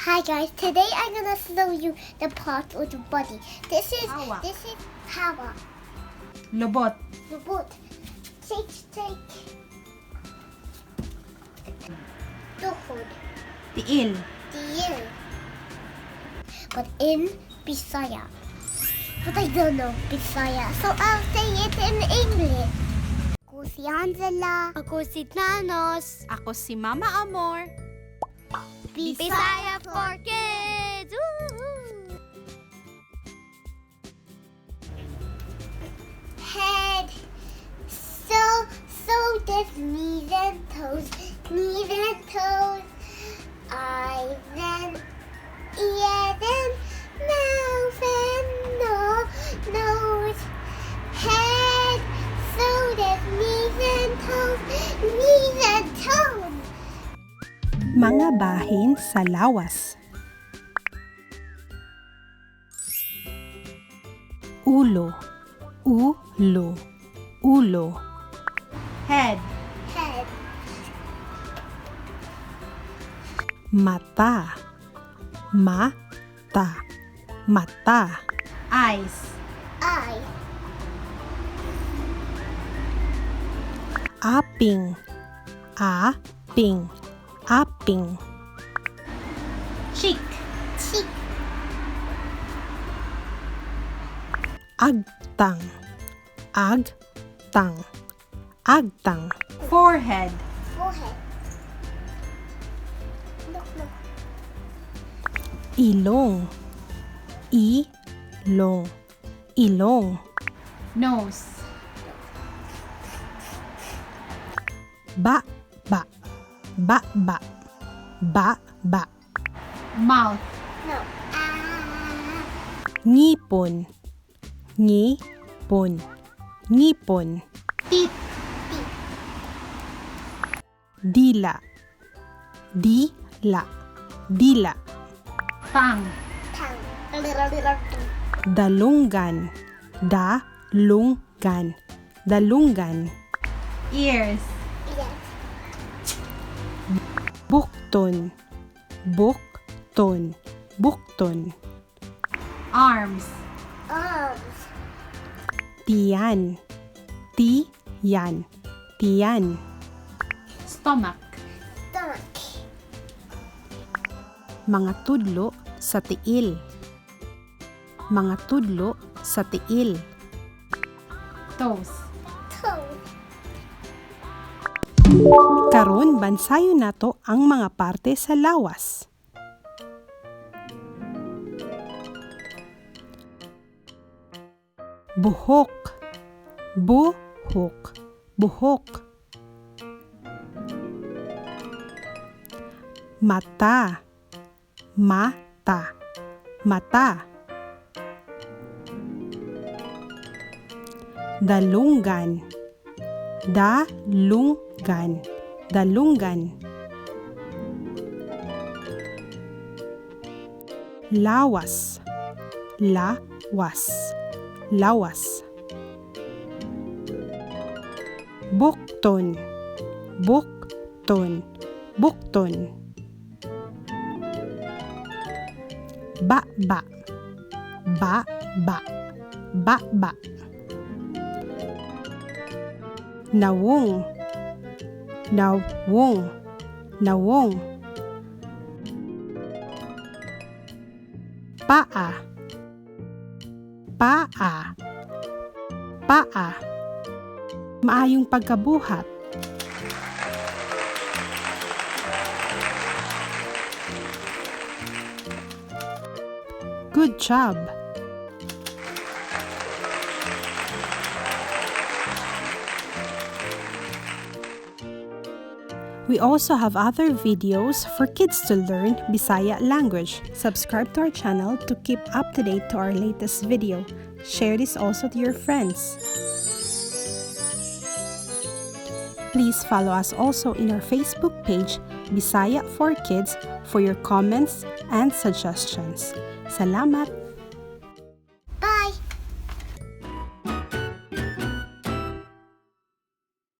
Hi guys, today I'm gonna show you the part of the body. This is Hawak. This is hawak. Lubot. Lubot. Take, take. Tuhod. Tiil. Tiil. But in Bisaya. But I don't know Bisaya, so I'll say it in English. Ako si Angela. Ako si Thanos. Ako si Mama Amor. Bisaya for Kids! Woohoo! Head. So there's knees and toes, knees and toes, eyes and ears and mouth and nose. Head. So there's knees and toes, knees and toes. Mga bahin sa lawas. Ulo, ulo, ulo. Head. Head. Mata, mata, mata. Eyes. Eye. Aping, aping, aping. Cheek. Cheek. Agtang, agtang, agtang. Forehead. Forehead. Look, look. Ilong, ilong, ilong. Nose. Ba, ba, ba, ba, ba, ba. Mouth. No. Ah. Ngipon, ngipon, ngipon. Teeth. Dila, dila, dila. Tongue. Tongue. Dalunggan, dalunggan, dalunggan. Ears. Yes. Bukton, bukton, bukton. Arms. Arms. Tiyan, tiyan, tiyan. Stomach. Stomach. Mga tudlo sa tiil. Mga tudlo sa tiil. Toes. Toes. Karon, bansayon nato ang mga parte sa lawas. Buhok, buhok, buhok. Mata, mata, mata. Dalunggan, dalunggan, dalunggan. Lawas, lawas, lawas. Bukton, bukton, bukton. Ba, ba, ba, ba, ba, ba. Nawong, nawong, nawong. Paa, paa, paa. Maayong pagkabuhat. Good job! We also have other videos for kids to learn Bisaya language. Subscribe to our channel to keep up to date to our latest video. Share this also to your friends. Please follow us also in our Facebook page, Bisaya for Kids, for your comments and suggestions. Salamat!